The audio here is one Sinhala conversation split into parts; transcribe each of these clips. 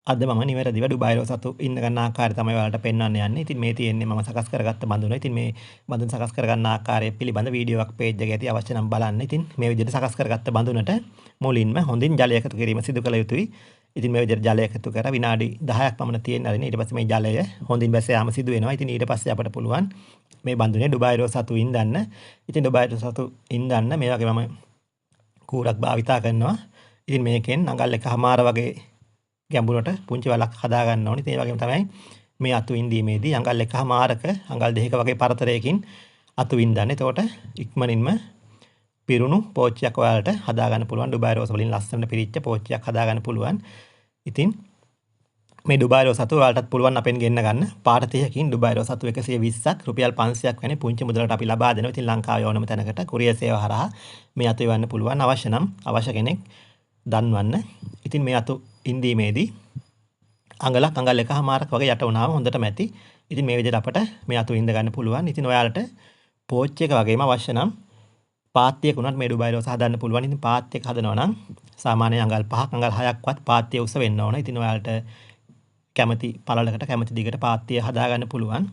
අද මම නිවැරදිව ඩුබායි රෝස් අතු ඉන්න ගන්න ආකාරය තමයි ඔයාලට පෙන්වන්න යන්නේ. ඉතින් මේ තියෙන්නේ මම සකස් කරගත්ත බඳුන. ඉතින් මේ බඳුන සකස් කරගන්න ආකාරය පිළිබඳ වීඩියෝ එකක් පේජ් එකේ ඇති, අවශ්‍ය නම් බලන්න. ඉතින් මේ විදිහට සකස් කරගත්ත බඳුනට මුලින්ම හොඳින් ජලය එකතු කිරීම සිදු කළ යුතුයි. ඉතින් මේ විදිහට ජලය එකතු කර විනාඩි 10ක් පමණ තියෙන්න අරින්න. ඊට පස්සේ මේ ජලය හොඳින් බැස යාම සිදු වෙනවා. ඉතින් ඊට පස්සේ අපට පුළුවන් මේ බඳුනේ ඩුබායි රෝස් අතු ඉන්දන්න. ඉතින් ඩුබායි රෝස් අතු ඉන්දන්න මේ වගේ මම කූරක් භාවිතා කරනවා. ඉතින් මේකෙන් අඟල් 1.5 වගේ ගැඹුරට පුංචි වලක් හදා ගන්න ඕනේ. ඉතින් ඒ වගේම තමයි මේ අතු ඉන්දීමේදී අඟල් 1.5ක අඟල් 2ක වගේ පරතරයකින් අතු ඉන්දන්න. එතකොට ඉක්මනින්ම පිරුණු පෝච්චියක් ඔයාලට හදා ගන්න පුළුවන්. ඩුබායි රෝස් වලින් ලස්සනට පිරිච්ච පෝච්චියක් හදා ගන්න පුළුවන්. ඉතින් මේ ඩුබායි රෝස් අතු ඔයාලටත් පුළුවන් අපෙන් ගෙන්න ගන්න. පාට 30කින් ඩුබායි රෝස් අතු 120ක් රුපියල් 500ක් වැනි පුංචි මුදලට අපි ලබා දෙනවා. ඉතින් ලංකාවේ ඕනම තැනකට කුරියර් සේවා හරහා මේ අතු එවන්න පුළුවන්. අවශ්‍ය නම් අවශ්‍ය කෙනෙක් දන්වන්න. ඉතින් මේ අතු ඉන්දීමේදී අඟලක් අඟල් 1.5ක් වගේ යට වුණාම හොඳටම ඇති. ඉතින් මේ විදිහට අපට මේ අතු ඉඳ ගන්න පුළුවන්. ඉතින් ඔයාලට පෝච්චි එක වගේම අවශ්‍ය නම් පාත්තියක උනත් මේ ඩුබායි රෝස හදන්න පුළුවන්. ඉතින් පාත්තියක හදනවා නම් සාමාන්‍ය අඟල් 5ක් අඟල් 6ක්වත් පාත්තිය උස වෙන්න ඕන. ඉතින් ඔයාලට කැමති පළලකට කැමති දිගට පාත්තිය හදා ගන්න පුළුවන්.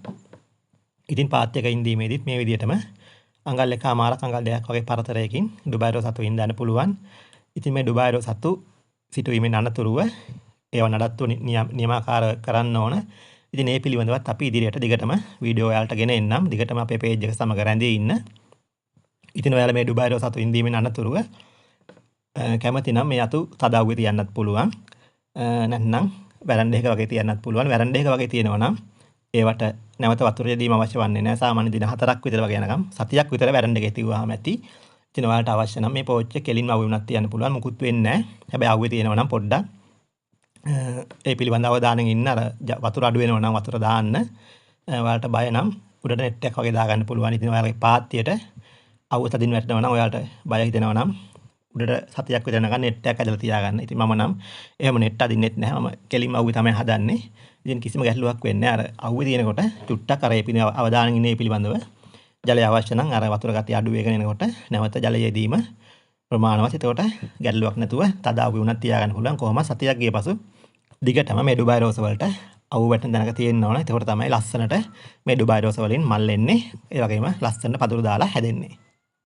ඉතින් පාත්තියක ඉඳීමේදීත් මේ විදිහටම අඟල් 1.5ක් අඟල් 2ක් වගේ පරතරයකින් ඩුබායි රෝස අතු ඉඳ ගන්න පුළුවන්. ඉතින් මේ ඩුබායි රෝස් අතු සිටුවීමෙන් අනතුරුව ඒව නඩත්තු නියමාකාර කරන්න ඕන. ඉතින් ඒ පිළිබඳවත් අපි ඉදිරියට දිගටම වීඩියෝ ඔයාලට ගෙන එන්නම්. දිගටම අපේ පේජ් එක සමග රැඳී ඉන්න. ඉතින් ඔයාලා මේ ඩුබායි රෝස් අතු ඉඳීමෙන් අනතුරුව කැමති නම් මේ අතු තද අවුවේ තියන්නත් පුළුවන්. නැත්නම් වැරන්ඩ එක වගේ තියන්නත් පුළුවන්. වැරන්ඩ එක වගේ තියෙනවා නම් ඒවට නැවත වතුර යෙදීම අවශ්‍ය වන්නේ නැහැ. සාමාන්‍ය දින 4ක් විතර වගේ යනකම් සතියක් විතර වැරන්ඩ එකේ තියුවාම ඇති. ඉතින් ඔයාලට අවශ්‍ය නම් මේ පෝච්චිය කෙලින්ම අවුවේ වුණත් තියන්න පුළුවන්. මුකුත් වෙන්නේ නැහැ. හැබැයි අවුවේ තියෙනවා නම් පොඩ්ඩක් ඒ පිළිබඳව අවධානයෙන් ඉන්න. අර වතුර අඩු වෙනවා නම් වතුර දාන්න. ඔයාලට බය නම් උඩට නෙට් එකක් වගේ දාගන්න පුළුවන්. ඉතින් ඔයාලගේ පාත්තියට අවුව තදින් වැටෙනවා නම් ඔයාලට බය හිතෙනවා නම් උඩට සතියක් විතර යනකම් නෙට් එකක් ඇදලා තියාගන්න. ඉතින් මම නම් එහෙම නෙට් අදින්නෙත් නැහැ. මම කෙලින්ම අවුවේ තමයි හදන්නේ. ඉතින් කිසිම ගැටලුවක් වෙන්නේ නැහැ. අර අවුවේ තියෙනකොට චුට්ටක් අර ඒ පිළිබඳව අවධානයෙන් ඉන්න ඒ පිළිබඳව ජලය අවශ්‍ය නම් අර වතුර ගතිය අඩු වෙගෙන එනකොට නැවත ජලය යෙදීම ප්‍රමාණවත්. එතකොට ගැටලුවක් නැතුව තද අවුවේ වුණත් තියාගන්න පුළුවන්. කොහොම සතියක් ගිය පසු දිගටම මේ ඩුබායි රෝස වලට අවුව වැටෙන තැනක තියෙන්න ඕන. එතකොට තමයි ලස්සනට මේ ඩුබායි රෝස වලින් මල් එන්නේ. ඒ වගේම ලස්සනට පඳුරු දාලා හැදෙන්නේ.